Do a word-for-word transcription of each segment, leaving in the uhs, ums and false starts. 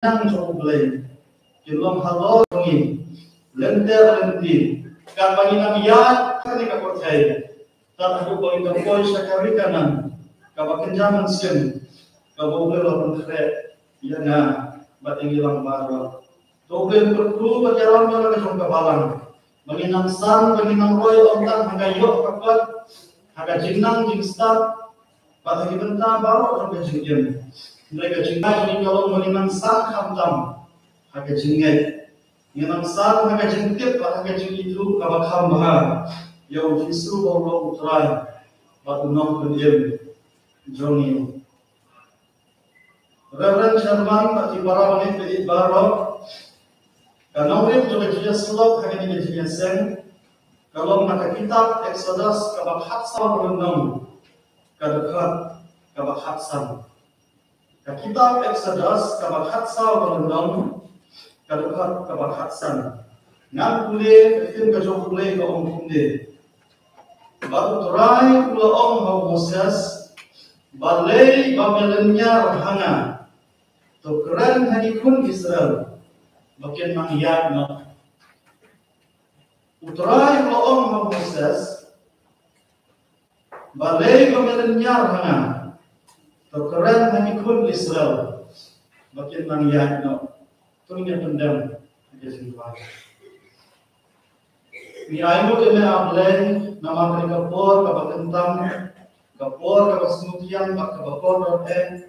nang jong U Blei kin long halor jong ngi lynter lynti. Katba ngi nang ïaid ha kane ka pyrthei, tad haduh ba ngin da poi sha ka ri Kanaan kaba kynja mynsiem, kaba U Blei u la pynkhreh ïa nga bad ïa ngi lang baroh. To U Blei un kyrkhu bad ïalam ïa la ka jong ka balang ba ngin nang san, ba ngin nang roi ym tang ha ka ïoh ka kot, ha ka jingnang jingstad, bad ha ki bynta baroh jong ka jingim. Hynrei ka jingkyrmen jong ngi ka long ba ngin nang san khamtam ha ka jingngeit, ngin nang san ha ka jingtip bad ha ka jingithuh kaba kham bha ïa U Jisu ba u long U Trai bad U Nongpynim jong ngi. Reverend Chairman bad ki para bangeit baroh, ka nongrim jong ka jingïasyllok ha kane ka jingïaseng ka long na ka kitab Exodus kaba khatsaw, ka lynnong ka dkhot kaba khatsan. Ka kitab Exodus kaba khatsaw, ka lynnong ka dkhot kaba khatsan. Ngan pule ka ktien ka jong U Blei ka ong kumne. Bad U Trai u la ong ha u Moses, balei ba me lynñiar ha nga? To kren ha ki khun Israel ba kin nang ïaid noh. U Trai u la ong ha u Moses, balei ba me lynñiar ha nga? To kren ha ki khun Israel ba kin nang ïaid noh. To ngin ïa pyndem ha ka jingduwai. Ngi ainguh ïa me A Blei namar kane ka por kaba khamtam, ka por kaba sngewthiang bad kaba kordor eh,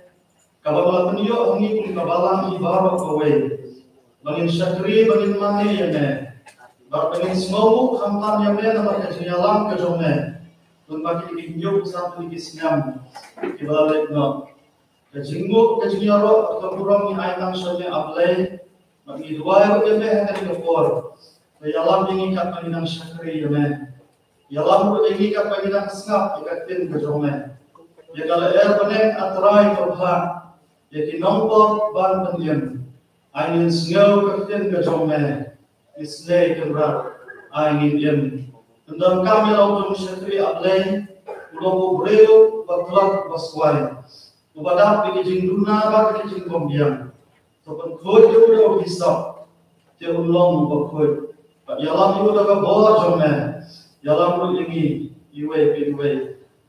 kaba me la pynïoh ha ngi kum ka balang hi baroh kawei, ba ngin shakri, ba ngin mane ïa me, bad ba ngin sngewnguh khamtam ïa me namar ka jingïalam ka jong me. Kumba ki dei ki hynñiew ki san tylli ki snem kiba la leit noh. Ka jingmut, ka jingïaroh, ka burom ngi ai tang sha me A Blei. Bad ngi duwai ruh ïa me ha kane ka por, ba ïalam ïa ngi katba ngi nang shakri ïa me. Ïalam ruh ïa ngi katba ngi nang sngap ïa ka ktien ka jong me. Ïa ka lyer bneng, A Trai, to phah ïa ki nongpop ban pynim. Ai ngin sngew ka ktien ka jong me. Isynei Kynrad, ai ngin im. Pyndonkam ïa la u jong u shakri, A Blei, u long u briew ba tlot ba swai, uba dap ïa ki jingduna bad ïa ki jingbymbiang. To pynkhuid ïa u da u hisop, te un long uba khuid. Bad ïalam ïa u da ka bor jong me. Ïalam ruh ïa ngi iwei pa iwei.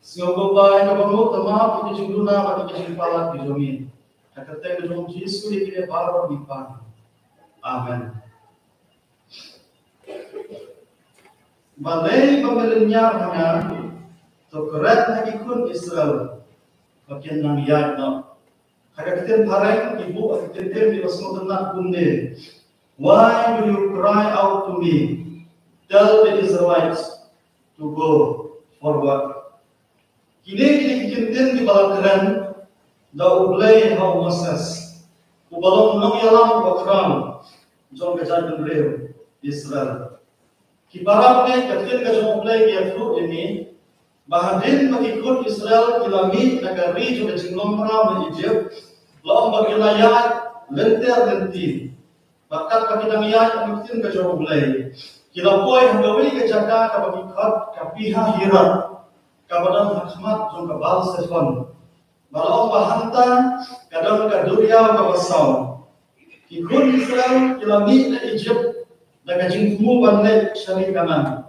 Sngewbha ïa kaba nguh, to map ïa ki jingduna bad ïa ki jingpalat ki jong ngi. Ha ka kyrteng ka jong u Jisu ïa kine baroh ngi pan. Amen. Balei ba me lynñiar ha nga? To kren ha ki khun Israel ba kin nang ïaid noh. Ha ka ktien phareng, ki buh ha ka ktien Phareng ki la sngewtynnat kumne: Why do you cry out to me? Tell the Israelites to go forward. Kine ki dei ki kyntien kiba la kren da U Blei ha u Moses, uba long u nongïalam uba khraw jong ka jaitbynriew Israel. Ki para bangeit, ka ktien ka jong U Blei ka ïathuh ïa ngi ba hadien ba ki khun Israel ki la mih na ka ri jong ka jinglong mraw na Ijipt, la ong ba ki la ïaid lynter lynti. Bad katba ki dang ïaid, ong ka ktien ka jong U Blei, ki la poi ha kawei ka jaka kaba ki khot ka Pi-hahiroth, kaba don ha khmat jong ka Baal-zephon. Ba la ong ba hangta ka don ka duriaw kaba saw. Ki khun Israel ki la mih na Ijipt da ka jingthmu ban leit sha ri Kanaan.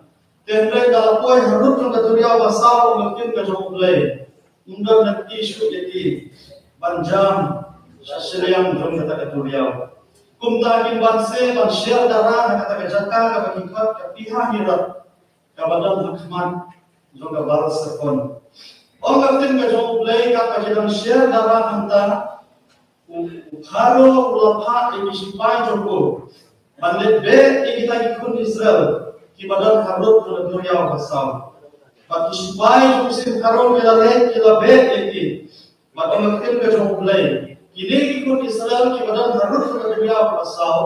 Te hynrei da la poi harud jong ka duriaw ba saw, ong ka ktien ka jong U Blei, ym don lynti shuh ïa ki ban jam sha shiliang jong kata ka duriaw. Kumta kin wan se ban sher dara ha kata ka jaka kaba ki khot ka Pi-hahiroth, kaba don ha khmat jong ka Baal-zephon. Ong ka ktien ka jong U Blei, katba ki dang sher dara hangta, u, u Pharaoh u la phah ïa ki shipai jong u ban leit beh ïa kita ki khun Israel kiba don harud jong ka duriaw ba saw. Bad ki shipai jong u Pharaoh ki la leit, ki la beh ïa ki. Bad ong ka ktien ka jong U Blei, kine ki khun Israel kiba don harud jong ka duriaw ba saw,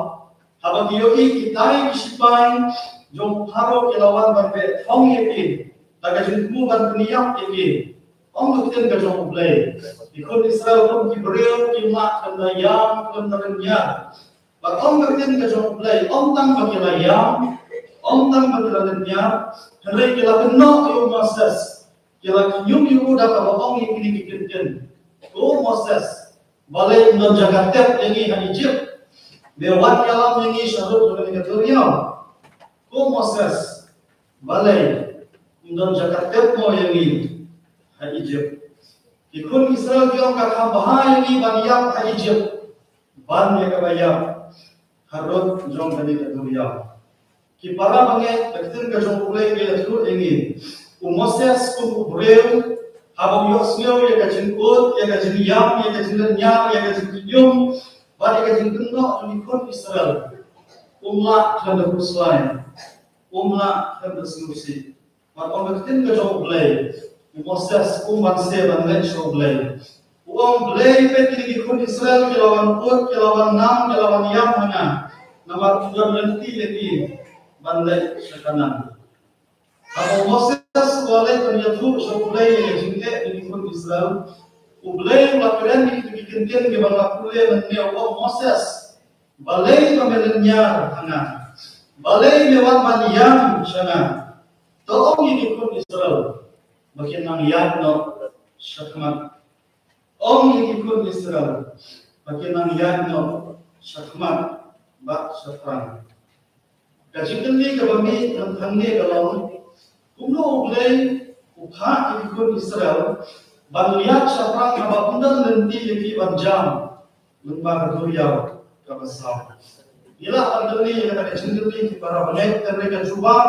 haba ki ïohi kitai ki shipai jong u Pharaoh ki la wan ban beh thong ïa ki da ka jingthmu ban pynïap ïa ki, ong ka ktien ka jong U Blei, ki khun Israel kum ki briew ki mad, khlem da ïam, khlem da lynñiar. Bad ong ka ktien ka jong U Blei, ym tang ba ki la ïam, ym tang ba ki la lynñiar, hynrei ki la kynnoh ïa u Moses, ki la khñium ïa u da kaba ong ïa kine ki kyntien: Ko Moses, Balei ym don jaka tep ïa ngi ha Ijipt? Me wan ïalam ïa ngi shaduh jong kane ka duriaw. Ko Moses, balei ym don jaka tep mo ïa ngi ha Ijipt? Ki khun Israel ki ong, ka kham bha ïa ngi ban ïap ha Ijipt ban ïa kaba ïap harud jong kane ka duriaw. Ki para bangeit, ka ktien ka jong U Blei ka ïathuh ïa ngi, u Moses kum u briew, haba u ïohsngew ïa ka jingud, ïa ka jingïam, ïa ka jinglynñiar, ïa ka jingkynñium bad ïa ka jingkynnoh jong ki khun Israel, um lah khlem da khuslai, um lah khlem da sngewsih. Bad ong ka ktien ka jong U Blei, u Moses um banse ban leit sha U Blei. U ong, Blei, peit, kine ki khun Israel ki la wan ud, ki la wan nam, ki la wan ïam ha nga. Namar ym don lynti ïa ki ban leit sha Kanaan. Haba u Moses u la leit ban ïathuh sha U Blei ïa ka jingeh jong ki khun Israel, U Blei u la kren ïa ki kyntien kiba nga pule mynne, u ong, Moses, balei ba me lynñiar ha nga? Balei me wan ban ïam sha nga? To ong ïa ki khun Israel ba kin nang ïaid noh shakhmat. Ong ïa ki khun Israel ba kin nang ïaid noh shakhmat bad shaphrang. Ka jingkylli kaba mih hangne ka long, kumno U Blei u phah ïa ki khun Israel ban ïaid shaphrang haba ym don lynti ïa ki ban jam lyngba ka duriaw kaba saw? Ngi lah ban kylli ïa kata ka jingkylli, ki para bangeit, hynrei ka jubab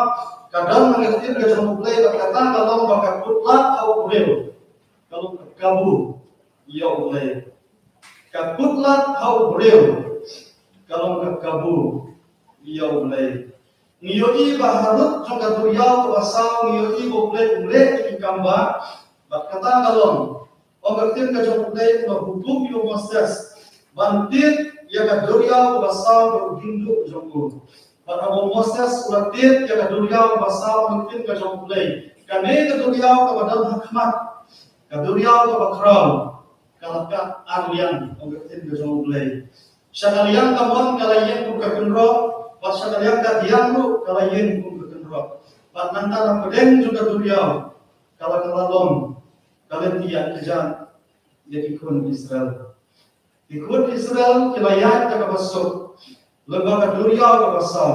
ka don ha ka ktien ka jong U Blei, bad kata ka long ba ka kut lad ha u briew ka long ka kabu ïa U Blei. Ka kut lad ha u briew ka long ka kabu ïa U Blei. Ngi ïohi ba harud jong ka duriaw kaba saw ngi ïohi ba U Blei um leh ïa ki kam ba, bad kata ka long, ong ka ktien ka jong U Blei, u la hukum ïa u Moses ban tied ïa ka duriaw kaba saw da u diengduh jong u. Bad haba u Moses u la tied ïa ka duriaw kaba saw, ong ka ktien ka jong U Blei, kane ka duriaw kaba don ha khmat, ka duriaw kaba khraw, ka la kat ar liang, ong ka ktien ka jong U Blei. Sha ka liang kamon ka la ïeng kum ka kynroh, bad sha ka liang kadiang ruh ka la ïeng kum ka kynroh. Bad nangta na pdeng jong ka duriaw ka la kylla long ka lynti ïaid kjat ïa ki khun Israel. Ki khun Israel ki la ïaid da kaba suk lyngba ka duriaw kaba saw.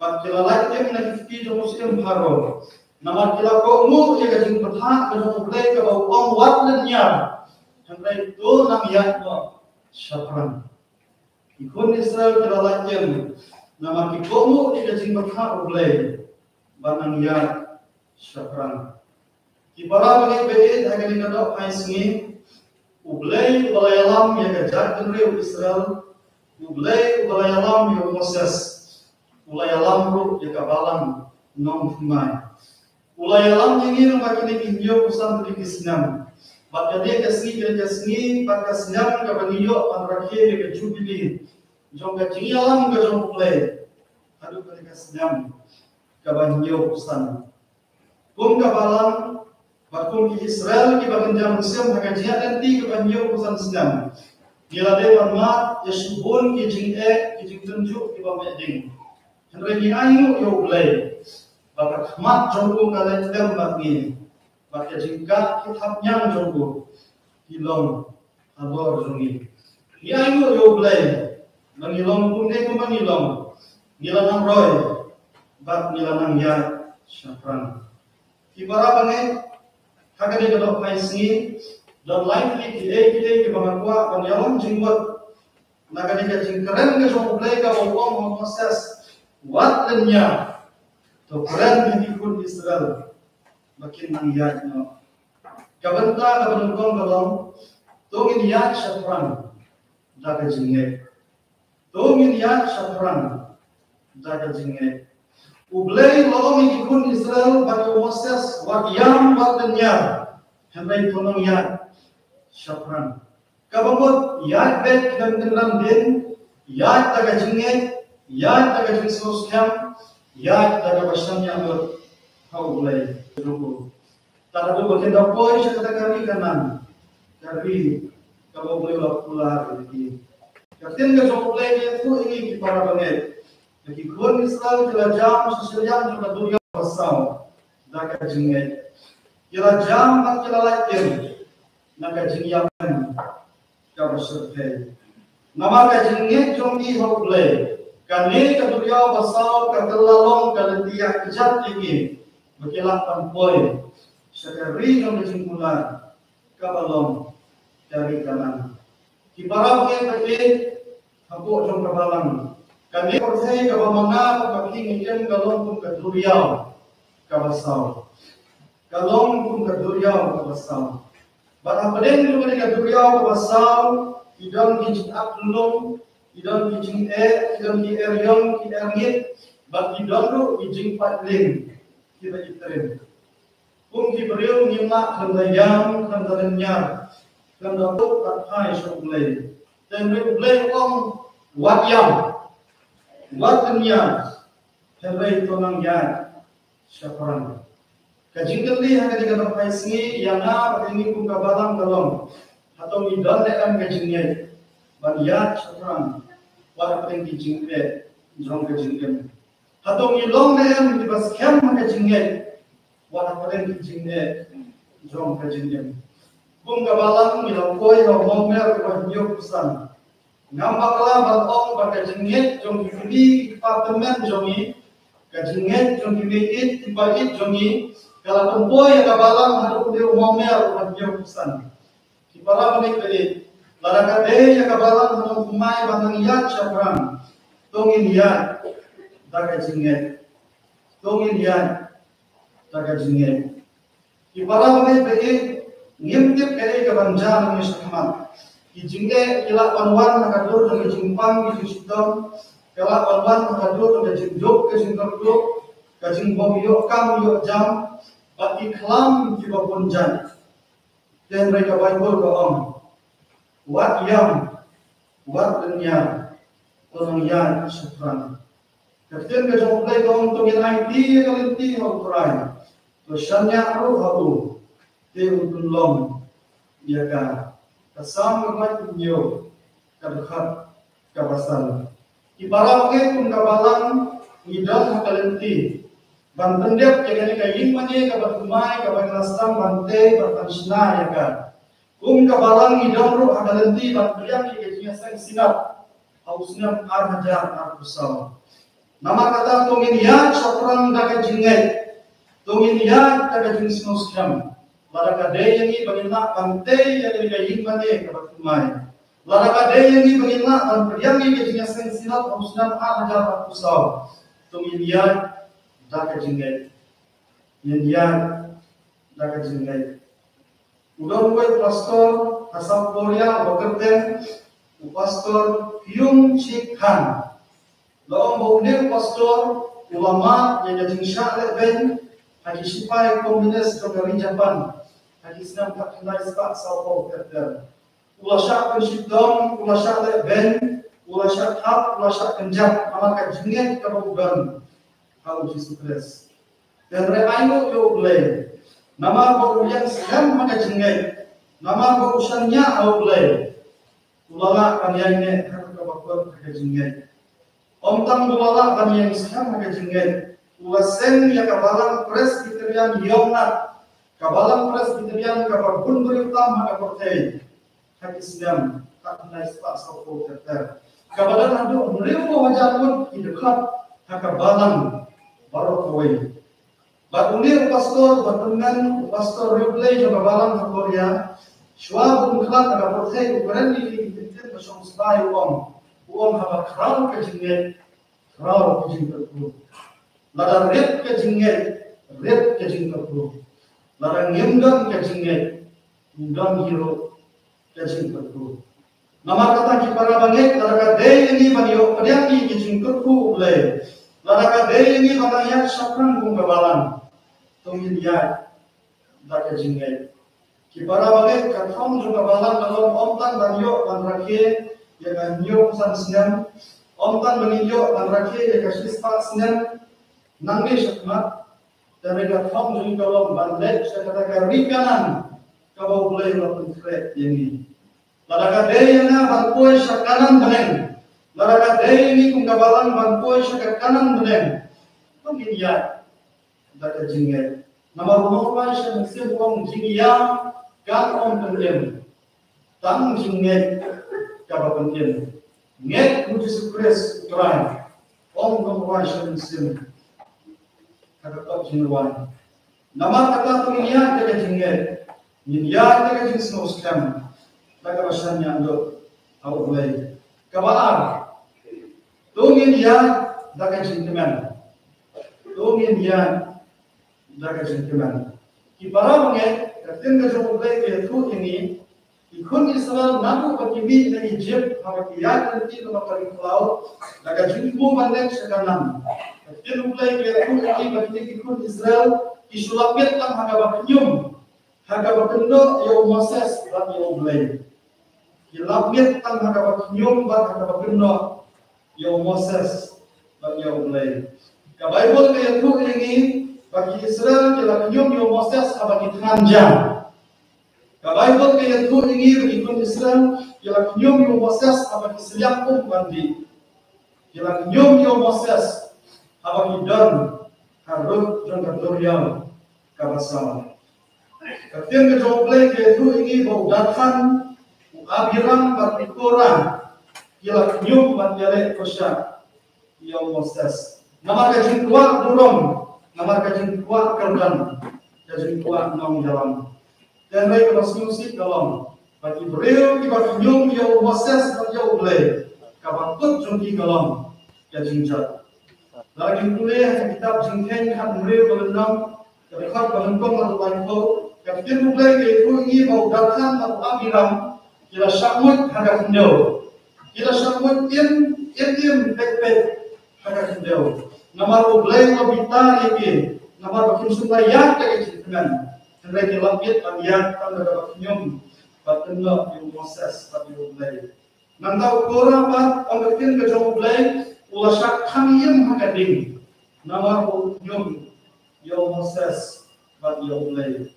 Bad ki la lait im na ki kti jong u syiem Pharaoh. Namar ki la kohnguh ïa ka jingbthah ka jong U Blei kaba u ong, wat lynñiar, hynrei to nang ïaid noh shaphrang. Ki khun Israel ki la lait im namar ki kohnguh ïa ka jingbthah U Blei ba nang ïaid shaphrang. Ki para bangeit ba ïeit, ha kane ka dohphai sngi, U Blei uba la ïalam ïa ka jaitbynriew Israel, U Blei uba la ïalam ïa u Moses, u la ïalam ruh ïa ka balang nongthymmai. U la ïalam ïa ngi lyngba kine ki hynñiewphew san tylli ki snem. Bad kane ka sngi, kane ka sngi, bad ka snem kaba ngi ïoh ban rakhe ïa ka jubili jong ka jingïalam ka jong U Blei, haduh kane ka snem kaba hynñiewphew san. Kum ka balang bad kum ki Israel kiba kynja mynsiem ha ka jingïaid lynti kaba hynñiewphew san snem, ngi la dei ban mad ïa shibun ki jingeh, ki jingtynjuh kiba meh ding. Hynrei ngi ainguh ïa U Blei ba ka khmat jong u ka leit lem bad ngi, bad ka jingkah ki thapniang jong u ki long halor jong ngi. Ngi ainguh ïa U Blei ba ngi long kumne kumba ngi long, ngi la nang roi bad ngi la nang ïaid shaphrang. Ki para bangeit, ha kane ka dohphai sngi, don lai tylli kiei kiei kiba nga kwah ban ïalam jingmut na kane ka jingkren ka jong U Blei kaba u ong ha u Moses, wat lynñiar, to kren ïa ki khun Israel ba kin nang ïaid noh. Ka bynta kaba nyngkong ka long, to ngin ïaid shaphrang da ka jingngeit. To ngin ïaid shaphrang da ka jingngeit. U Blei u la ong ïa ki khun Israel bad ïa u Moses, wat ïam, wat lynñiar, hynrei to nang ïaid shaphrang. Kaba mut ïaid beit khlem kynran dien, ïaid da ka jingngeit, ïaid da ka jingsngewskhem, ïaid da kaba shaniah lut ha U Blei. Tang haduh ba kin da poi sha kata ka ri Kanaan, ka ri kaba U Blei u la kular ïa ki. Ka ktien ka jong U Blei ka ïathuh ïa ngi, ki para bangeit, ba ki khun Israel ki la jam sha shiliang jong ka duriaw basaw da ka jingngeit. Ki la jam bad ki la lait im na ka jingïap. Ka Namar ka jingngeit jong ngi ha U Blei, kane ka duriaw basaw ka kylla long ka lynti ïakjat ïa ngi ba ki lah ban poi sha ka ri jong ka jingkular, kaba long ka ri Kanaan. Ki para bangeit, hapoh jong ka balang, kane ka pyrthei kaba ma nga bad ma phi ngi im ka long kum ka duriaw kaba saw. Ka long kum ka duriaw kaba saw. Bad hapdeng jong kane ka duriaw kaba saw, ki don ki jingap lung, ki don ki jingeh, ki don ki eriong, ki erngit, bad ki don ruh ki jingpait lieng kiba itriem. Kum ki briew ngim lah khlem da ïam, khlem da lynñiar, khlem da tuh bad phai sha U Blei. Te U Blei u ong, wat ïam, wat lynñiar, hynrei to nang ïaid shaphrang. Ka jingkylli ha kane ka dang phai sngi ïa nga bad ïa ngi kum ka balang ka long, hato ngi don ne em ka jingngeit ban ïaid shaphrang wat hapdeng ki jingeh jong ka jingim? Hato ngi long ne em kiba skhem ha ka jingngeit wat hapdeng ki jingeh jong ka jingim? Kum ka balang ngi la poi ha u mawmer uba hynñiewphew san. Ngam bakla ban ong ba ka jingngeit jong ki kmie ki kpa tymmen jong ngi, ka jingngeit jong ki meieit ki paieit jong ngi, ka la pynpoi ïa ka balang haduh u mawmer uba hynñiewphew san. Ki para bangeit, lada ka dei ïa ka balang ha nongthymmai ban nang ïaid shaphrang, to ngin ïaid da ka jingngeit. To ngin ïaid da ka jingngeit. Ki para bangeit, ngim tip kaei kaban jia nangne shakhmat. Ki jingeh ki lah ban wan ha ka dur jong ka jingpang ka jingshitom, ka lah ban wan ha ka dur jong ka jingduk ka jingkyrduh, ka jingbym ïoh kam ïoh jam, bad ki khlam kiba bun jait. Te hynrei ka Baibl ka ong, wat ïam, wat lynñiar, to nang ïaid shaphrang. Ka ktien ka jong U Blei ka ong, to ngin aiti ïa ka lynti ha U Trai, to shaniah ruh ha u, te un pynlong ïa ka. Ka Salm ka khyndai phew hynñiew, ka dkhot kaba san. Ki para bangeit, kum ka balang ngi don ha ka lynti ban pyndep ïa kane ka ïing mane kaba thymmai kaba ngi la sdang ban tei bad ban shna ïa ka. Kum ka balang ngi don ruh ha ka lynti ban pdiang ïa ka jingïaseng synod ha u snem ar hajar arphew saw. Namar kata to ngin ïaid shaphrang da ka jingngeit, to ngin ïaid da ka jingsngewskhem. Lada ka dei ïa ngi ba ngin lah ban tei ïa kane ka ïing mane kaba thymmai, lada ka dei ïa ngi ba ngin lah ban pdiang ïa ka jingïaseng synod ha u snem ar hajar arphew saw, to ngin ïaid da ka jingngeit. Ngin ïaid da ka jingngeit. U don uwei u pastor ha South Korea uba kyrteng u Pastor Kyung Chik Han. La ong ba une u pastor u la mad ïa ka jingshah lehbeiñ ha ki shipai komunis jong ka ri Japan ha ki snem khatkhyndai spah sawphew ter ter. U la shah pynshitom, u la shah lehbeiñ, u la shah thap, u la shah kynjat namar ka jingngeit kaba u don ha U Jisu Khrist. Te hynrei ainguh ïa U Blei, namar ba u ïeng skhem ha ka jingngeit, namar ba u shaniah ha U Blei, u la lah ban ïaineh ha kaba kut ha ka jingngeit. Ym tang ba u la lah ban ïeng skhem ha ka jingngeit, u la seng ïa ka balang Presbyterian Yongnat, ka balang Presbyterian kaba bun briew tam ha ka pyrthei, ha ki snem khatkhyndai spah sawphew ter ter, kaba don haduh hynriewphew hajar ngut ki dkhot ha ka balang baroh kawei. Bad une u pastor ba tymmen, u pastor riewblei jong ka balang ha Korea, shuwa ba un khlad ha ka pyrthei, u kren ïa ki ktien ba shong sbai, u ong, u ong, haba khraw ka jingngeit, khraw ka jingkyrkhu. Lada rit ka jingngeit, rit ka jingkyrkhu. Lada ngim don ka jingngeit, ngim don hi ruh ka jingkyrkhu. Namar kata ki para bangeit, lada ka dei ïa ngi ban ïoh pdiang ïa ki jingkyrkhu U Blei, lada ka dei ïa ngi ban ïaid shaphrang kum ka balang, to ngin ïaid da ka jingngeit. Ki para bangeit, ka thong jong ka balang ka long ym tang ban ïoh ban rakhe ïa ka hynñiewphew san snem, ym tang ban ïoh ban rakhe ïa ka shispah snem nangne shakhmat. Te ka thong jong ngi ka long ban leit sha kata ka ri Kanaan kaba U Blei u la pynkhreh ïa ngi. Lada ka dei ïa nga ban poi sha Kanaan bneng, lada ka dei ïa ngi kum ka balang ban poi sha ka Kanaan bneng, to ngin ïaid da ka jingngeit. Namar u nongrwai sha mynsiem u ong, jingïam kan ym pynim, tang jingngeit kaba pyntip. Ngeit ha u Jisu Khrist u Trai, ym nang rwai sha mynsiem ha ka kot jingrwai. Namar kata to ngin ïaid da ka jingngeit, ngin ïaid da ka jingsngewskhem, da kaba shaniah lut ha U Blei. Kaba ar, to ngin ïaid da ka jingkmen. To ngin ïaid da ka jingkmen. Ki para bangeit, ka ktien ka jong U Blei ka ïathuh ïa ngi, ki khun Israel naduh ba ki mih na Egypt, haba ki ïaid lynti lyngba ka ri khlaw, da ka jingthmu ban leit sha Kanaan. Ka ktien U Blei ka ïathuh ïa ngi ba kine ki khun Israel ki shu lap miet tang ha kaba khñium, ha kaba kynnoh ïa u Moses bad ïa U Blei. Ki lap miet tang ha kaba khñium bad ha kaba kynnoh ïa u Moses bad ïa U Blei. Ka Baibl ka ïathuh ïa ngi ba ki Israel ki la khñium ïa u Moses haba ki thngan ja. Ka Baibl ka ïathuh ïa ngi ba ki khun Israel ki la khñium ïa u Moses haba ki sliang um ban dih. Ki la khñium ïa u Moses haba ki don harud jong ka duriaw kaba saw. Ka ktien ka jong U Blei ka ïathuh ïa ngi ba u Dathan, u Abiram bad u Korah ki la khñium ban ïaleh pyrshah ïa u Moses. Namar ka jingkwah burom, namar ka jingkwah kyrdan, ka jingkwah nongïalam. Te hynrei kaba sngewsih ka long ba ki briew kiba khñium ïa u Moses bad ïa U Blei, kaba kut jong ki ka long ka jingjot. Lada ngin pule ha ka kitab Jingkheiñ khathynriew ka lynnong, ka dkhot ba nyngkong haduh ba laiphew, ka ktien U Blei ka ïathuh ïa ngi ba u Dathan bad u Abiram ki la shah muid ha ka khyndew. Ki la shah muid im im im peit peit ha ka khyndew. Namar U Blei u la bitar ïa ki, namar ba kim shym la ïaid da ka jingkmen. Hynrei ki lap miet ban ïaid tang da kaba khñium, bad kynnoh ïa u Moses bad ïa U Blei. Nangta u Korah pat, ong ka ktien ka jong U Blei, u la shah khang im ha ka ding, namar u khñium ïa u Moses bad ïa U Blei.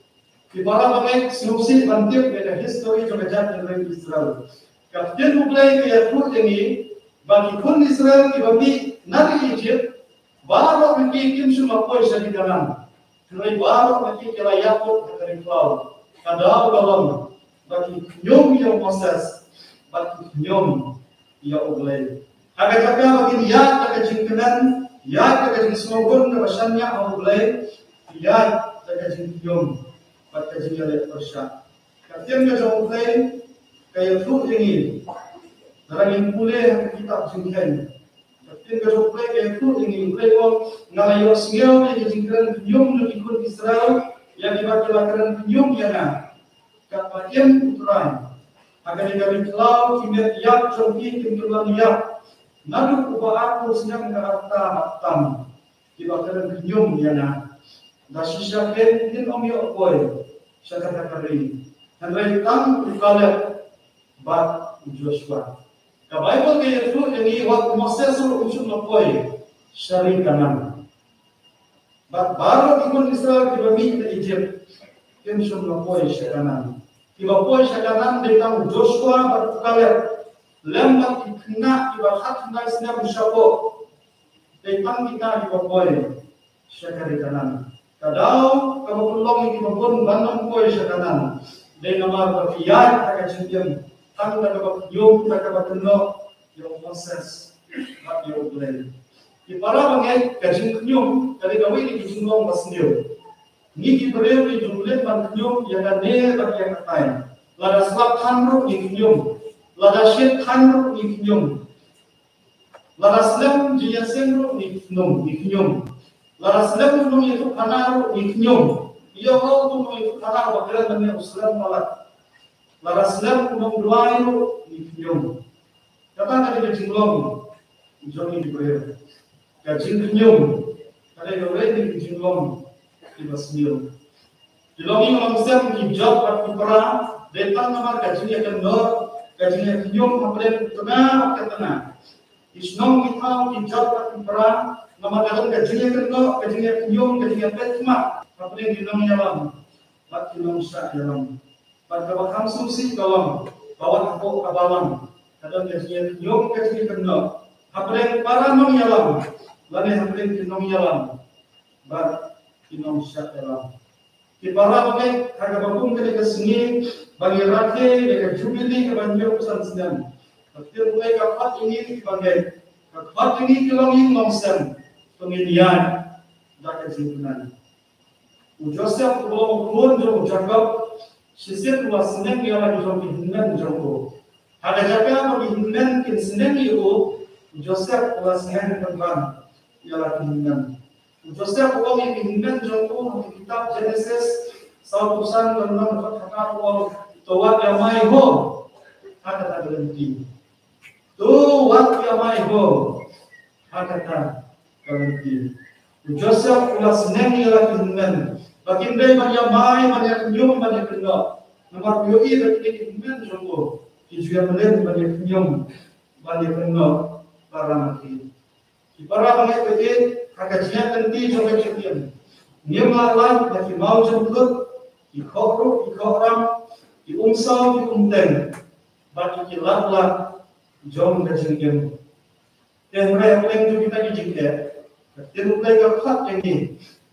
Ki para bangeit, sngewsih ban tip ïa ka history jong ka jaitbynriew Israel. Ka ktien U Blei ka ïathuh ïa ngi ba ki khun Israel kiba mih na ri Egypt, baroh na ki kim shym la poi sha ri Kanaan. Hynrei baroh na ki ki la ïakut ha ka ri khlaw. Ka daw ka long ba ki khñium ïa u Moses bad ki khñium ïa U Blei. Ha ka jaka ba kin ïaid da ka jingkmen, ïaid da ka jingsngewbha kaba shaniah ha U Blei, ïaid da ka jingkhñium bad ka jingïaleh pyrshah. Ka ktien ka jong U Blei ka ïathuh ïa ngi. Lada ngin pule ha ka kitab Jingkheiñ, ka ktien ka jong U Blei ka ïathuh ïa ngi, U Blei u ong, nga la ïohsngew ïa ki jingkren khñium jong ki khun Israel, ïa kiba ki la kren khñium ïa nga. Katba im U Trai, ha kane ka ri khlaw ki met ïap jong ki kin kylla ïap. Naduh uba arphew snem ka rta bad tam kiba kren khñium ïa nga. Da shisha kein kin ym ïoh poi sha kata ka ri, hynrei tang u Kaleb bad u Joshua. Ka Baibl ka ïathuh ïa ngi, wat u Moses ruh um shym la poi sha ri Kanaan. Bad baroh ki khun Israel kiba mih na Egypt kim shym la poi sha Kanaan. Kiba poi sha Kanaan dei tang u Joshua bad u Kaleb, lem bad ki khynnah kiba khatkhyndai snem shapoh. Dei tang kita kiba poi sha ka ri Kanaan. Ka daw kaba pynlong ïa kiba bun ban ym poi sha Kanaan dei namar ba ki ïaid ha ka jingim tang da kaba khñium, da kaba kynnoh ïa u Moses bad ïa U Blei. Ki para bangeit, ka jingkhñium ka dei kawei na ki jinglong ba sniew. Ngi ki briew ngi ju leh ban khñium ïa kane bad ïa katai. Lada slap than ruh ngi khñium. Lada shit than ruh ngi khñium. Lada slem jingïaseng ruh ngi khñium, ngi khñium. Lada slem u nongïathuhkhana ruh ngi khñium. Ïa u nongïathuhkhana ba kren lane u slem palat. Lada slem u nongduwai ruh ngi khñium. Kata ka dei ka jinglong jong ngi ki briew. Ka jingkhñium ka dei kawei na ki jinglong kiba sniew. Ki longïing longsem, ki jot bad ki pra, dei tang namar ka jingïakynnoh, ka jingïakhñium hapdeng ka tnga bad ka tnga. Ki shnong ki thaw ki jot bad ki pra namar ka don ka jingïakynnoh, ka jingïakhñium, ka jingïapeit khmat hapdeng ki nongïalam bad ki nongshah ïalam. Bad kaba kham sngewsih ka long ba wat hapoh ka balang ka don ka jingïakhñium, ka jingïakynnoh hapdeng para nongïalam lane hapdeng ki nongïalam bad ki nongshah ïalam. Ki para bangeit, ha kaba kum kane ka sngi ba ngi rakhe ïa ka jubili kaba hynñiew phew san snem, Ka ktien U Blei ka khot ïa ngi kiba ngeit, ka khot ïa ngi ki longïing longsem, to ngin ïaid da ka jingkmen. U Joseph u long u khun jong u Jakob, shisien u la sneng ïa la ki jong ki hynmen jong u. Ha ka jaka ba ki hynmen kin sneng ïa u, u Joseph u la sneng pynban ïa la ki hynmen. U Joseph u ong ïa ki hynmen jong u ha ka kitab Genesis, saw phew san, lynnong khatphewkhyndai, u ong, to wat ïamai ho ha kata ka lynti. To wat ïamai ho ha kata ka lynti. U Joseph u la sneng ïa la ki hynmen ba kim dei ban ïamai, ban ïakhñium, ban ïakynnoh. Namar u ïohi ba kine ki hynmen jong u ki ju ïa mlien ban ïakhñium, ban ïakynnoh para ma ki. Ki para bangeit, ha ka jingïaid lynti jong ka jingim, ngim lah lait na ki maw jingkut, ki khohruh, ki khohram, ki umsaw, ki umteng, bad ki lad lad jong ka jingim. Te hynrei hapdeng jong kita ki jingeh, ka ktien U Blei ka khot ïa ngi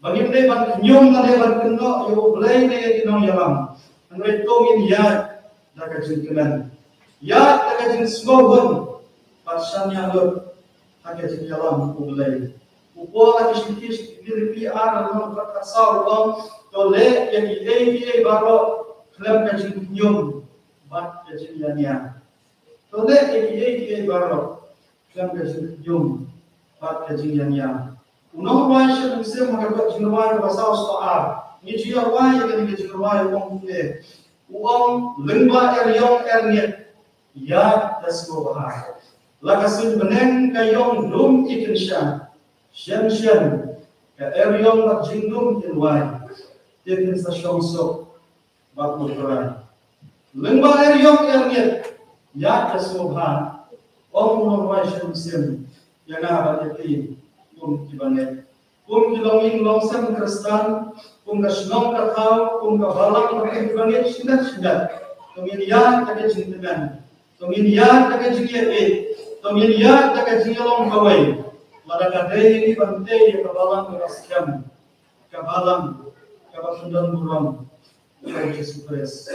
ba ngim dei ban khñium lane ban kynnoh ïa U Blei ne ïa ki nongïalam. Hynrei to ngin ïaid da ka jingkmen, ïaid da ka jingsngewhun, bad shaniah lut ha ka jingïalam U Blei. U Paul ha ka shithi sha ki Philippi ar, lynnong khatsaw, u ong, to leh ïa kiei kiei baroh khlem ka jingkhñium bad ka jingïania. To leh ïa kiei kiei baroh khlem ka jingkhñium bad ka jingïania. U nongrwai Syiemsyiem ha ka jingrwai kaba saw spah ar, ngi ju ïa rwai ïa kane ka jingrwai, u ong kumne, u ong, lyngba eriong erngit, ïaid da sngewbha. La ka suiñ bneng ka ïong dum i kynsha, shen shen ka eriong bad jingdum kin wai, te kin sa shong suk bad U Trai. Lyngba eriong erngit, ïaid da sngewbha, ong u nongrwai Syiemsyiem ïa nga bad ïa phi kum ki bangeit. Kum ki longïing longsem Khristan, kum ka shnong ka thaw, kum ka balang, kum ki bangeit shynrang shynrang, to ngin ïaid da ka jingkmen, to ngin ïaid da ka jingïeit, to ngin ïaid da ka jingïalong kawei. Lada ka dei ïa ngi ban tei ïa ka balang kaba skhem, ka balang kaba kyndon burom, ïa U Jisu Khrist.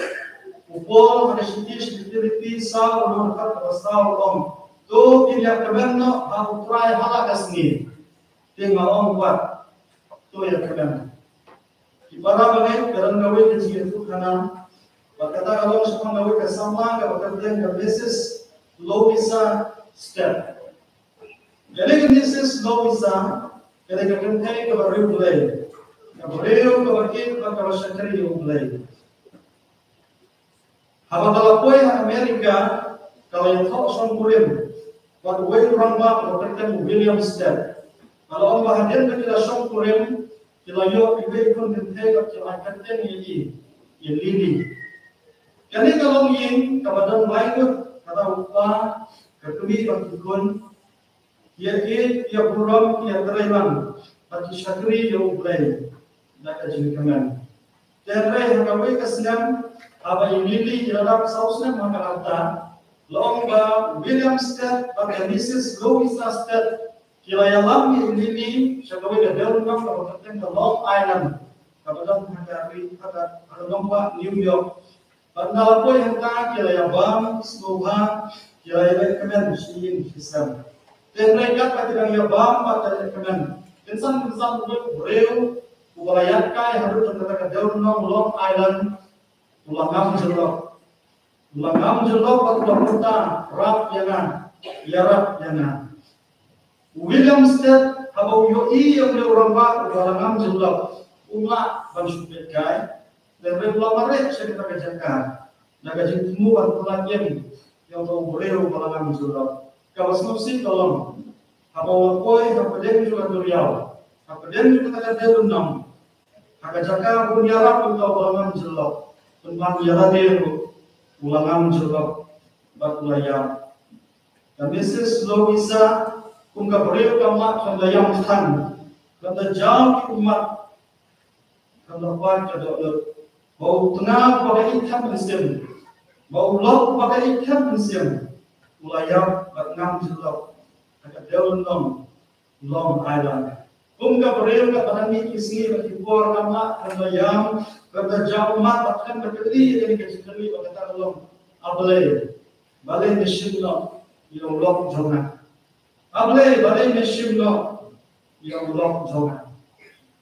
U Paul ha ka shithi sha ki Philippi saw, lynnong khat kaba saw, u ong, to ngin ïa kmen noh ha U Trai ha la ka sngi. Te nga ong pat, to ïa kmen. Ki para bangeit, ka don kawei ka jingïathuhkhana, bad kata ka long shaphang kawei ka samla kaba kyrteng ka Missus Louisa Stead. Kane ka Missus Louisa, kane ka kynthei kaba riewblei, ka briew kaba ïeit bad kaba shakri ïa U Blei. Haba ka la poi ha America, ka la ïathoh shongkurim bad uwei u rangbah uba kyrteng u William Stead. Ka la ong ba hadien ba ki la shongkurim, ki la ïoh iwei i khun kynthei bad ki la kyrteng ïa i ïa Lily. Kane ka longïing kaba don lai ngut, kata u kpa, ka kmie bad ki khun, ki ïa ïeit, ki ïa burom, ki ïa trei lang bad ki shakri ïa U Blei da ka jingkmen. Te hynrei ha kawei ka snem, haba i Lily i la dap saw snem ha ka rta, la ong ba William Stead bad ka Missus Louisa Stead ki la ïalam ïa i Lily sha kawei ka dewlynnong kaba kyrteng ka Long Island, kaba don ha ka ri, ha ka, ha ka nongbah New York. Bad ynda la poi hangta ki la ïa bam sngewbha, ki la ïa leh kmen shi ïing shi sem. Te hynrei katba ki dang ïa bam bad ïa leh kmen, kynsan kynsan uwei u briew uba la ïaid kai haduh kata ka dewlynnong Long Island u la ngam jyllop. U la ngam jyllop bad u la pyrta rap ïa nga, ïarap ïa nga. U William Stead haba u ïohi ïa une u rangbah uba la ngam jyllop, um lah ban shu peit kai. Te hynrei u la mareh sha kata ka jaka da ka jingthmu ban pynlait ïing ïa uta u briew uba la ngam jyllop. Kaba sngewsih ka long, haba u la poi hapdeng jong ka duriaw, hapdeng jong kata ka dewlynnong, ha ka jaka ban ïarap ïa uta uba la ngam jyllop, pynban ïa lade ruh u la ngam jyllop bad u la ïap. Ka Missus Louisa, kum ka briew ka mad khlem da ïam than, khlem da jaw ki ummat, khlem da pait ka dohnud. Ba u tnga uba ka ïeit thep mynsiem, ba u lok uba ka ïeit thep mynsiem, u la ïap bad ngam jyllop ha ka dewlynnong Long Island. Kum ka briew kaba dang mih ki sngi bad ki por, ka mad khlem da ïam, khlem da jaw ummat bad khlem da kylli ïa kane ka jingkylli ba kata ka long, A Blei, balei me shim noh ïa u lok jong nga. A Blei, balei me shim noh ïa u lok jong nga?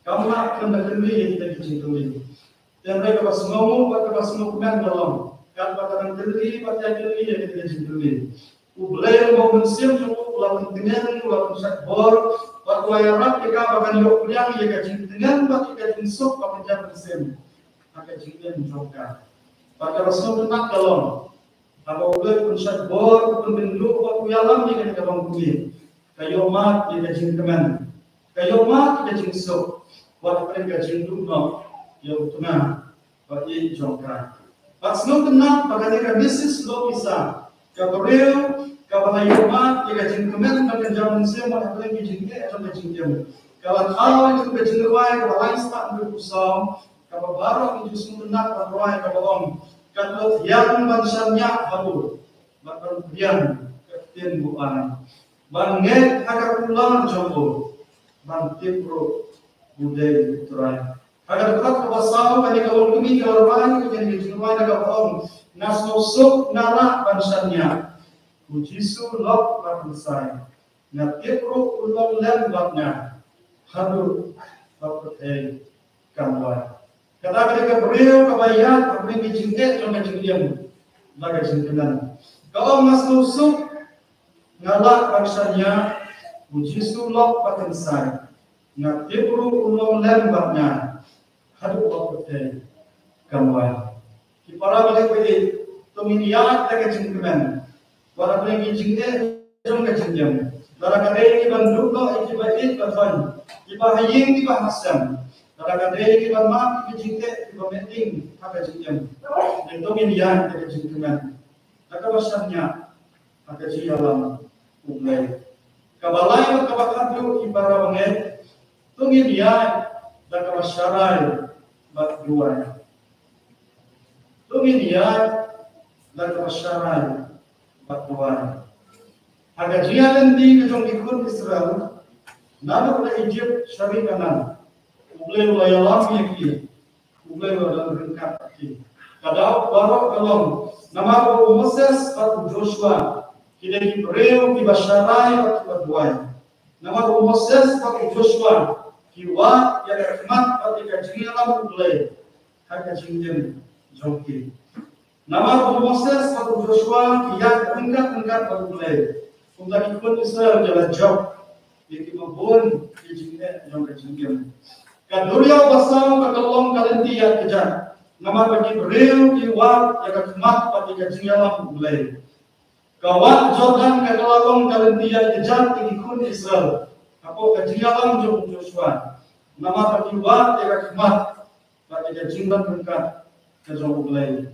Kam lah ban da kylli ïa kita ki jingkylli. Te hynrei kaba sngewbha bad kaba sngewkmen ka long, katba ka dang kylli bad ka kylli ïa kita ki jingkylli, U Blei Uba u Mynsiem jong u u la pyntngen, u la pynshait bor, bad u la ïarap ïa ka ba kan ïoh pdiang ïa ka jingtngen bad ïa ka jingsuk ba kynja mynsiem ha ka jingim jong ka. Bad kaba sngewtynnat ka long, haba U Blei u pynshait bor, u pynbynduh bad u ïalam ïa kane ka longkmie, ka ïohmad ïa ka jingkmen, ka ïohmad ïa ka jingsuk, bad ka pyrshah ka jingduh noh ïa u tnga bad ïeit jong ka. Bad sngewtynnat ba kane ka Missus Lovisa, ka briew kaba la ïohmad ïa ka jingkmen bad ka jingkmen ha ka jingim, ka jingim, ka la thaw ïa ka jingrwai kaba lai spah hynriew phew saw, kaba baroh ngi ju sngewtynnat ban rwai, kaba ong, Ka tlot ïa ban shaniah ha u, bad ban pdiang ka ktien ba u ai, ban ngeit ha ka kular jong u, ban tip ruh u dei u Trai. Ha ka dkhot kaba saw, kane ka longkmie ka la rwai ïa kane ka jingrwai da kaba ong, Nga sngewsuk, nga lah ban shaniah. U Jisu lok bad kynsai. Nga tip ruh un long lem bad nga haduh ba pyrthei kan wai. Kata ka dei ka briew kaba ïaid ha ka jingeh jong ka jingim bad ka jingkmen. Ka ong, Nga sngewsuk, nga lah ban shaniah. U Jisu lok bad kynsai. Nga tip ruh un long lem bad nga haduh ba pyrthei kan wai. Ki para bangeit, to ngin ïaid da ka jingkmen bad ha ka jingeh jong ka jingim. Lada ka dei kiban duh noh ïa kiba ïeit ba thoh, kiba ha ïing, kiba ha sem, lada ka dei kiban mad ïa ka jingeh, kiba meh ding ha ka jingim, to ngin ïaid da ka jingkmen, da kaba shaniah ha ka jingïalam U Blei. Kaba lai bad kaba khatduh, ki para bangeit, to ngin ïaid da kaba sharai bad duwai. To ngin ïaid da kaba sharai bad duwai. Ha ka jingïaid lynti ka jong ki khun Israel naduh na Ijipt sha ri Kanaan, U Blei u la ïalam ïa ki. U Blei u la don ryngkat bad ki. Ka daw baroh ka long namar ba u Moses bad u Joshua ki dei ki briew kiba sharai bad kiba duwai. Namar u Moses bad u Joshua ki wad ïa ka khmat bad ïa ka jingïalam U Blei ha ka jingim jong ki. Namar u Moses bad u Joshua ki ïaid ryngkat ryngkat bad U Blei. Kumta ki khun Israel ki la jop ïa kiba bun ki jingeh jong ka jingim. Ka duriaw basaw ka long ka lynti ïaid kjat, namar ba ki briew ki wad ïa ka khmat bad ïa ka jingïalam U Blei. Ka wah Jordan ka la long ka lynti ïaid kjat ïa ki khun Israel hapoh ka jingïalam jong u Joshua, namar ba ki wad ïa ka khmat bad ïa ka jingdon ryngkat ka jong U Blei.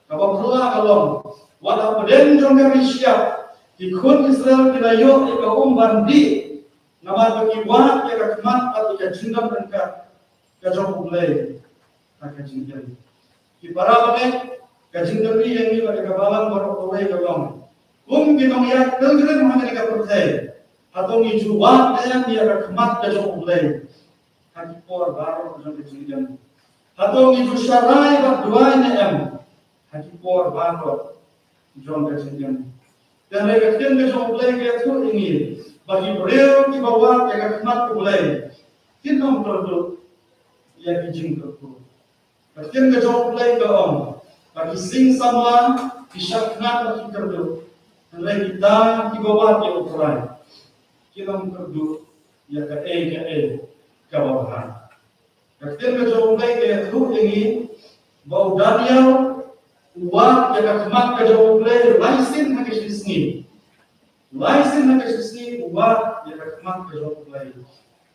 Kaba phylla ka long, wat hapdeng jong ka ri shyiap, ki khun Israel ki la ïoh ïa ka um ban dih, namar ba ki wad ïa ka khmat bad ïa ka jingdon ryngkat ka jong U Blei ha ka jingim. Ki para bangeit, ka jingkylli ïa ngi bad ïa ka balang baroh kawei ka long, kum ki nongïaid pilgrim ha kane ka pyrthei, hato ngi ju wad ne em ïa ka khmat ka jong U Blei ha ki por baroh jong ka jingim? Hato ngi ju sharai bad duwai ne em ha ki por baroh jong ka jingim? Te hynrei ka ktien ka jong U Blei ka ïathuh ïa ngi ba ki briew kiba wad ïa ka khmat U Blei kin ym kyrduh ïa ki jingkyrkhu. Ka ktien ka jong U Blei ka ong ba ki sing samla ki shah khnat bad ki kyrduh, hynrei kita kiba wad ïa U Trai kin ym kyrduh ïa kaei kaei kaba bha. Ka ktien ka jong U Blei ka ïathuh ïa ngi ba u Daniel u wad ïa ka khmat ka jong U Blei lai sien ha ka shi sngi. Lai sien ha ka shi sngi u wad ïa ka khmat ka jong U Blei.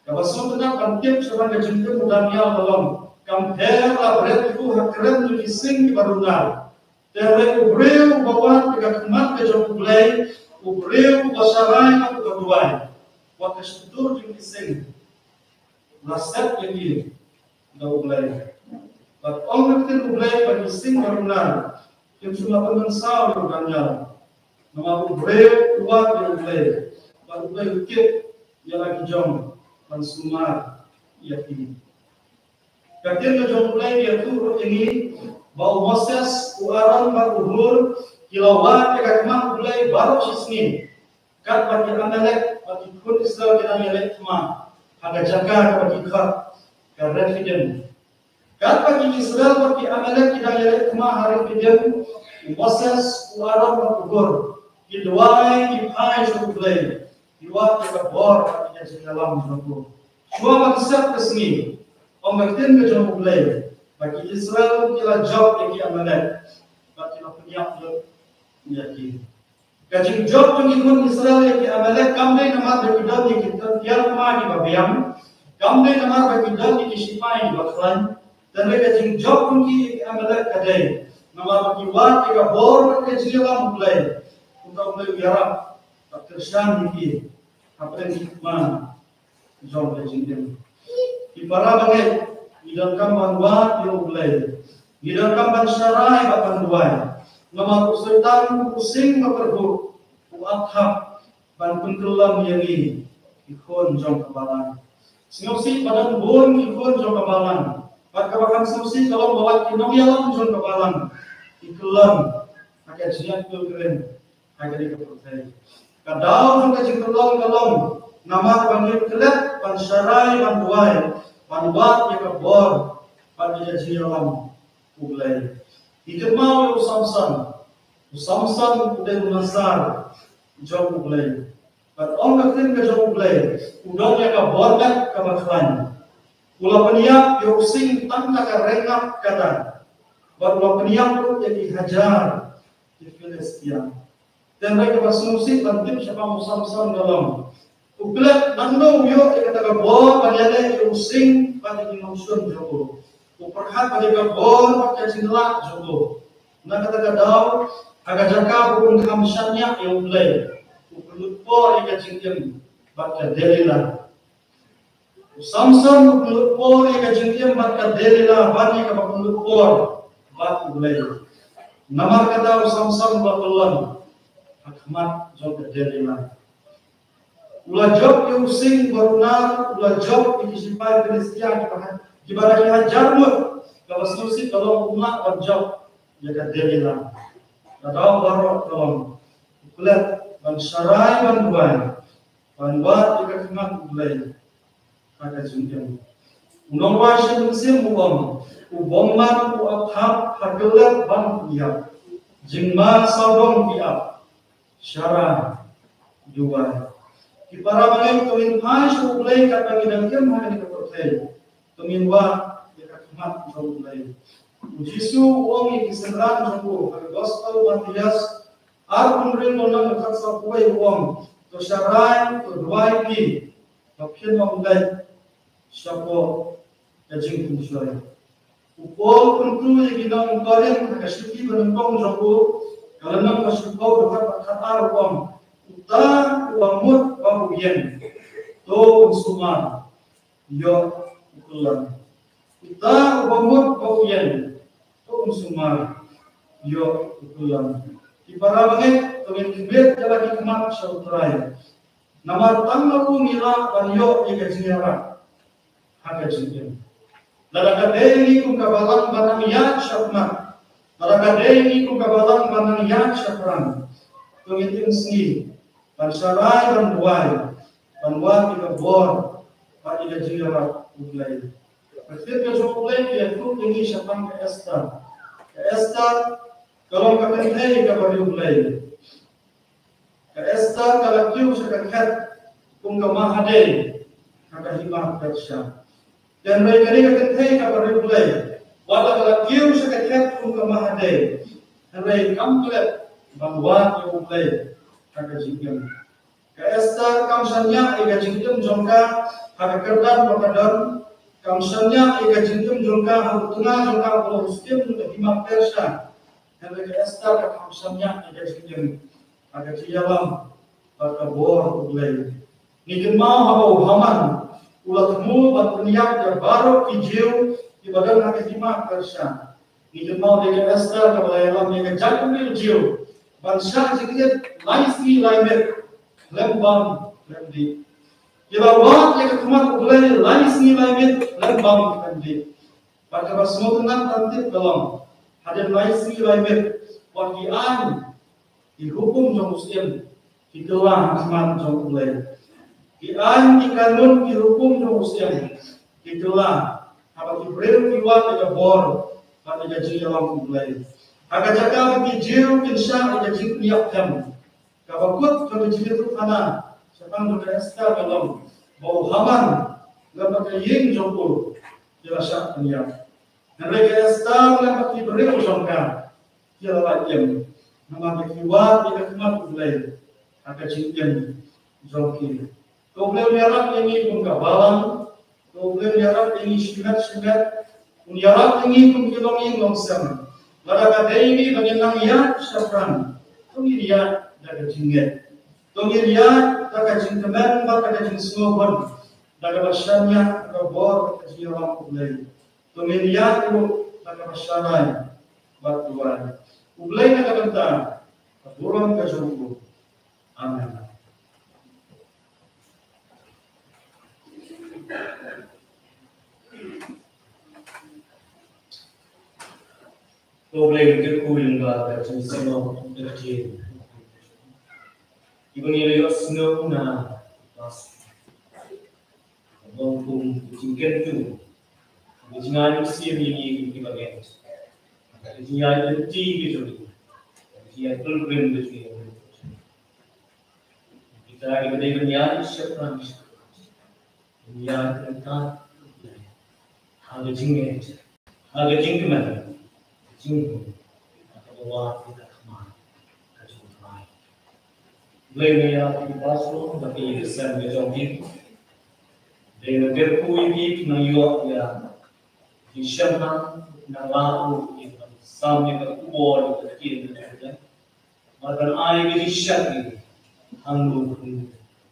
Kaba sngewtynnat ban tip shaphang ka jingim u Daniel ka long, kam pher la bret ïa u ha kren jong ki sing kiba runar. Te hynrei u briew uba wad ïa ka khmat ka jong U Blei, u briew uba sharai bad uba duwai, wat ka shyntur jong ki sing la set ïa ki da U Blei. Bad ong ka ktien U Blei ba ki sing ba runar kim shym la pynmynsaw ïa u Daniel, namar u briew u wad ïa U Blei, bad U Blei u tip ïa la ki jong ban sumar ïa ki. Ka ktien ka jong U Blei ka ïathuh ruh ïa ngi ba u Moses, u Aaron bad u Hur Ki la wad ïa ka khmat U Blei baroh shi sngi. Katba ki Amalek bad ki khun Israel ki dang ïaleh thma ha ka jaka kaba ki khot ka Rephidim. Katba ki Israel bad ki Amalek ki dang ïaleh thma ha Rephidim, u Moses, u Aaron bad u Hur ki duwai, ki phai sha U Blei, ki wad ïa ka bor bad ïa ka jingïalam jong u. Shuwa ban sep ka sngi, ong ka ktien ka jong U Blei, ba ki Israel ki la jop ïa ki Amalek bad ki la pynïap lut ïa ki. Ka jingjop jong ki khun Israel ïa ki Amalek kam dei namar ba ki don ïa ki tynriew thma kiba biang, kam dei namar ba ki don ïa ki shipai kiba khlaiñ. Tang ba ka jingjop jong ki ïa ki Amalek ka dei namar ba ki wad ïa ka bor bad ka jingïalam U Blei. Kumta U Blei u ïarap bad kyrshan ïa ki hapdeng ki thma jong ka jingim. Ki para bangeit, ngi donkam ban wad ïa U Blei. Ngi donkam ban sharai bad ban duwai. Namar u Soitan u sing bad u pyrhuh, u ap thap ban pynkyllon ïa ngi, ki khun jong ka balang. Sngewsih ba don bun ki khun jong ka balang, bad kaba kham sngewsih ka long ba wat ki nongïalam jong ka balang ki kyllon ha ka jingïakhun kren ha kane ka pyrthei. Ka daw jong ka jingkyllon ka long namar ba ngim klet ban sharai, ban duwai, ban wad ïa ka bor bad ïa ka jingïalam U Blei. Ngi kynmaw ïa u Samson. U Samson u dei u nongshah jong U Blei. Bad ong ka ktien ka jong U Blei, u don ïa ka bor met kaba khlaiñ. U la pynïap ïa u sing tang da ka ryngat kata. Bad u la pynïap ruh ïa ki hajar ki Philistia. Tang ba kaba sngewsih ban tip shaphang u Samson ka long, u klet nangno u ïoh ïa kata ka bor ban ïaleh ïa u sing bad ïa ki nongshun jong u. U pyrkhat ba dei ka bor bad ka jinglah jong u. Na kata ka daw, ha ka jaka ba un kham shaniah ïa U Blei, u pynlut por ïa ka jingim bad ka Delilah. U Samson u pynlut por ïa ka jingim bad ka Delilah ban ïa kaba pynlut por bad U Blei. Namar kata u Samson u la kyllon ha khmat jong ka Delilah. U la jop ïa u sing barunar, u la jop ïa ki shipai Philistia kiba ha-, kiba da ki hajar ngut. Kaba sngewsih ka long um lah ban jop ïa ka Delilah. Ka daw baroh ka long u klet ban sharai, ban duwai, ban wad ïa ka khmat U Blei ha ka jingim. U nongrwai Shem Mynsiem u ong, u bymman u ap thap ha ka lep ban pynïap. Jingma sawdong ki ap. Sharai, duwai. Ki para bangeit, to ngin phai sha U Blei katba ngi dang im ha kane ka pyrthei. To ngin wad ïa ka khmat jong U Blei. U Jisu u ong ïa ki synran jong u ha ka Gospel Mathaios arphew hynriew, lynnong khatsaw phew wei, u ong, to sharai, to duwai phi, ba phin ym leit shapoh ka jingpynshoi. U Paul u kyntu ïa ki nong Korinth ha ka shithi ba nyngkong jong u, ka lynnong ka shiphew, dkhot ba khatar, u ong, uta uba mut ba u ïeng, to un sumar, ïoh u kyllon. Uta uba mut ba u ïeng, to un sumar, ïoh u kyllon. Ki para bangeit, to ngin khmih ïa la ki khmat sha U Trai. Namar tang na u ngi lah ban ïoh ïa ka jingïarap ha ka jingim. Lada ka dei ngi kum ka balang ba nang ïaid shakhmat, lada ka dei ngi kum ka balang ba nang ïaid shaphrang, to ngin ïeng sngi ban sharai, ban duwai, ban wad ïa ka bor bad ïa ka jingïarap U Blei. Ka ktien ka jong U Blei ka ïathuh ïa ngi shaphang ka Esther. Ka Esther ka long ka kynthei kaba riewblei. Ka Esther ka la kiew sha ka khet kum ka Mahadei ha ka hima Persia. Hynrei kane ka kynthei kaba riewblei, wat la ka la kiew sha ka khet kum ka Mahadei, hynrei kam klet ban wad ïa U Blei ha ka jingim. Ka Esther kam shaniah ïa ka jingim jong ka ha ka kyrdan ba ka don. Kam shaniah ïa ka jingim jong ka ha u tnga jong ka uba long u syiem jong ka hima Persia. Hynrei ka Esther ka kam shaniah ïa ka jingim ha ka jingïalam bad ka bor U Blei. Ngi kynmaw haba u Haman u la thmu ban pynïap ïa baroh ki Jiw kiba don ha ka hima Persia. Ngi kynmaw ïa ka Esther kaba la ïalam ïa ka jaitbynriew Jiw ban shah jingïeit lai sngi lai miet khlem bam khlem dih. Ki la wad ïa ka khmat U Blei lai sngi lai miet khlem bam khlem dih. Bad kaba sngewtynnat ban tip ka long, hadien lai sngi lai miet, wat ki aiñ ki hukum jong u Syiem ki kylla ha khmat jong U Blei. Ki aiñ, ki kanun, ki hukum jong u Syiem ki kylla, haba ki briew ki wad ïa ka bor bad ïa ka jingïalam U Blei. Ha ka jaka ba ki Jiw kin shah ïa ka jingpynïap them, kaba kut ka jingïathuhkhana shaphang jong ka Esther ka long ba u Haman lem bad ka ïing jong u ki la shah pynïap. Hynrei ka Esther lem bad ki briew jong ka ki la lait im, namar ba ki wad ïa ka khmat U Blei ha ka jingim jong ki. To U Blei un ïarap ïa ngi kum ka balang, to U Blei un ïarap ïa ngi shimet shimet, un ïarap ïa ngi kum ki longïing longsem. Lada ka dei ngi ba ngin nang ïaid shaphrang, to ngin ïaid da ka jingngeit, to ngin ïaid da ka jingkmen bad da ka jingsngewbha, da kaba shaniah, da ka bor, da ka jingïarap U Blei. To ngin ïaid ruh da kaba shai bad duwai. U Blei na ka bynta ka burom ka jong u. Amen. Ko Blei, ngi kyrkhu ïa ka jingsngew ka ktien. Kiba ngi la ïohsngew na Long kum ka jingkyntu, ka jingai mynsiem ïa ngi kum ki bangeit, ka jingai lynti ka jong ngi, ka jingai pilgrim ka jong ngi. Kita kiba dei ban ïaid shaphrang, ban ïaid ryngkat ha ka jingngeit, ha ka jingkmen, ka jingkmen, ha ka dawa, ha ka khmat ka jong U Trai. Blei, nga ïa ki pastor bad ki sem ka jong ki. Blei, nga kyrkhu ïa ki, nang ïoh ïa ki sngewthuh, nang lah ruh ïa ki ban sam ïa ka khubor, ïa ka ktien ka jong U Blei. Bad ban ai ka jingshakri hangno hangno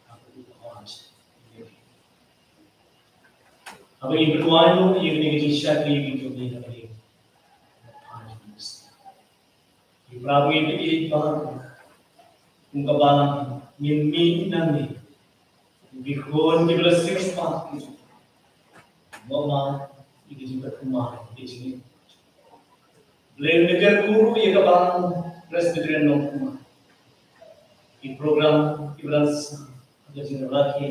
ha ka khmat. Haba ngi pynduwai ïa kane ka jingshakri ka jong ngi, haba ngi, ngi pra ba ngi pynïaid ba kum ka balang ngin mih nangne, ngi khun kiba la siewspah, mo ma ïa ka jingkyrkhu, ïa ka jingim. Blei, nga kyrkhu ruh ïa ka balang Presbyterian Nongkhnang, ki program kiba dang sa, ka jingrakhe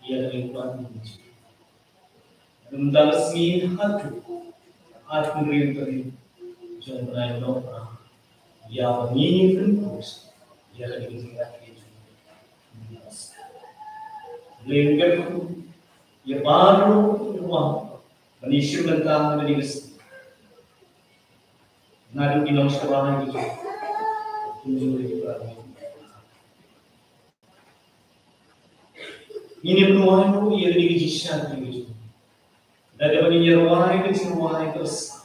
ïa ka lingkuan. Mynta ka sngi haduh ar hynriew tarik jong u bnai Nohprah, ïa ba ngi pynput ïa ka jingrakhe jong ngi. Blei, nga kyrkhu ïa baroh ruh ban ïashim bynta ha kane ka sngi. Naduh ki nongshakri, ki nongshakri, ngin ïa pynrwai ruh ïa kane ka jingshakri ka jong ngi da kaba ngin ïa rwai ka jingrwai kaba sah.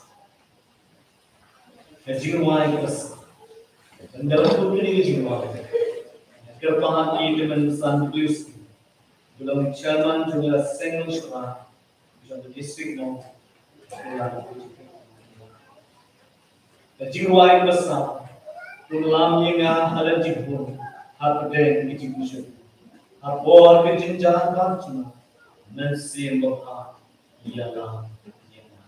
Ka jingrwai kaba sah. Ynda la put kane ka jingrwai, kyrpad ïa i Tymmen San Blues, ba long chairman jong ka seng nongshakri jong ka district, nong. Ka jingrwai kaba sah, to lam ïa nga ha la jingpun, hapdeng ka jingmynsiem, ha por ka jynjar bad jingma, Mynsiem Bakhuid ïalam ïa nga.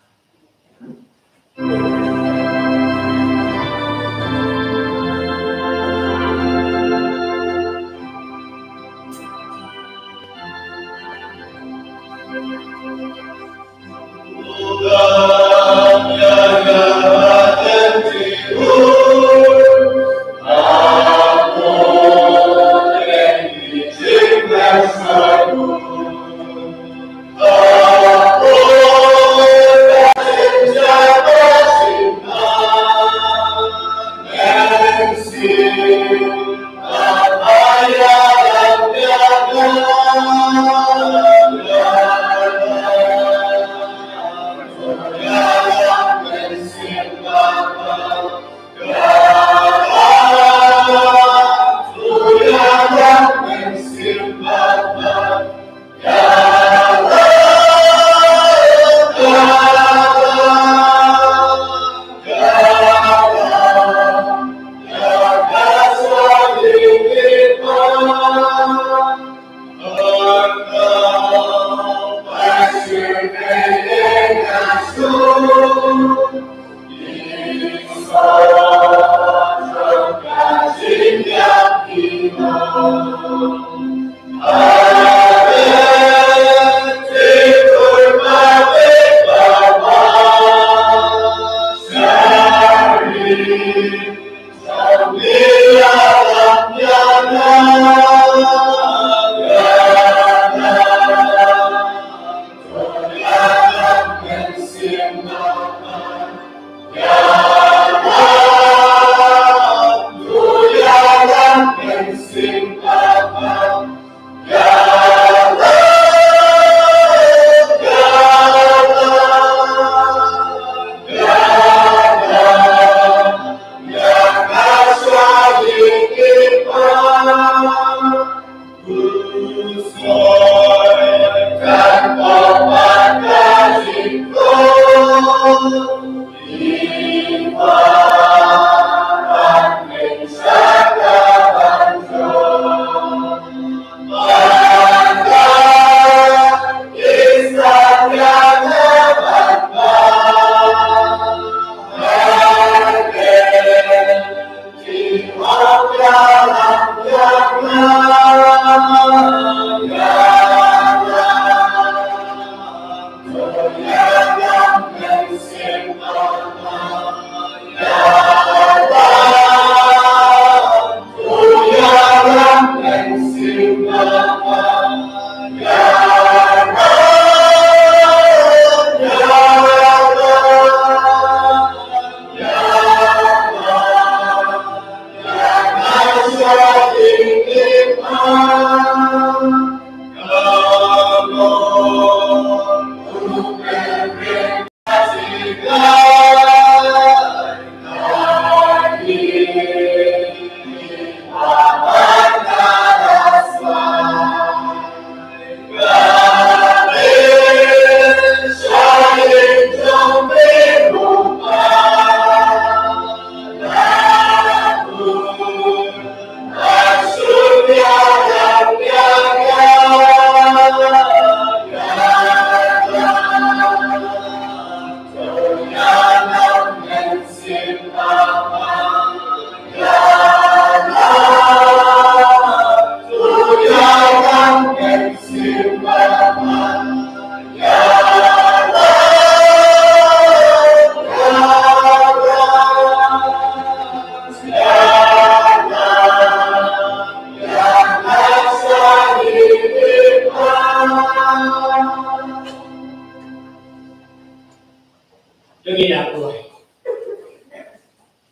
To ngin ïa pule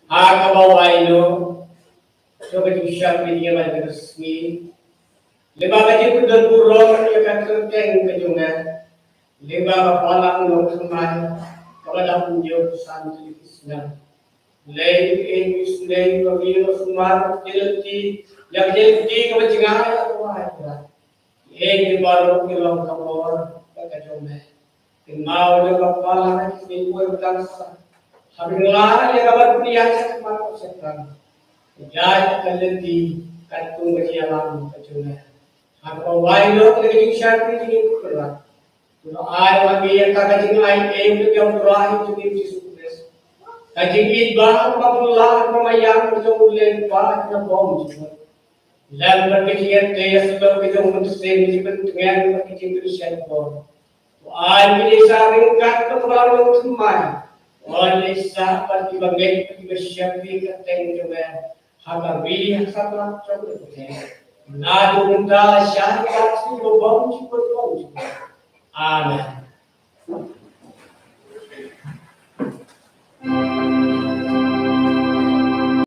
ha kaba wai noh, to ka jingshakri jong ngi ha kane ka sngi. Lyngba ka jingpyndonkam ïa ka kyrteng ka jong ngi. Lyngba ka Balang Thymmai kaba la pynïoh san tylli ki snem. Lei ïa ka jingïaseng ba ngi la sumar ka jingïaleit, ïa ka jingïaleit kaba jngai ïa ka wai. Ïa ki baroh ki long ka bor ka jong me. Kynmaw ïa ka Balang ha ki sngi ba dang sah. Haba ngi la ïa kaba pynïaid sha khmat ka Soitan. Ïa ka lynti katkum ka jingïalam ka jong me. Ha kaba wai noh ka jingshakri jong ngi ko Trai. To ai ma ngi ïa ka jingai ei ka jong u Trai jong ngi Jisu Khrist. Ka jingïeit ba kaba la ka mayang ka jong u Blei Kpa ka bym jubor. Lem bad ka jingïeit te ïa sdang ka jong u Mynsiem Bakhuid, ka jingpynshai bor. To ai ma ngi ïa sa ryngkat ka Balang Thymmai. Wan ïa sa bad kiba ngeit bad kiba shakri ka kyrteng jong me. Ha ka ri ha ka jong me. Naduh mynta sha ka sngi ba bym jubor bym jubor. Amen.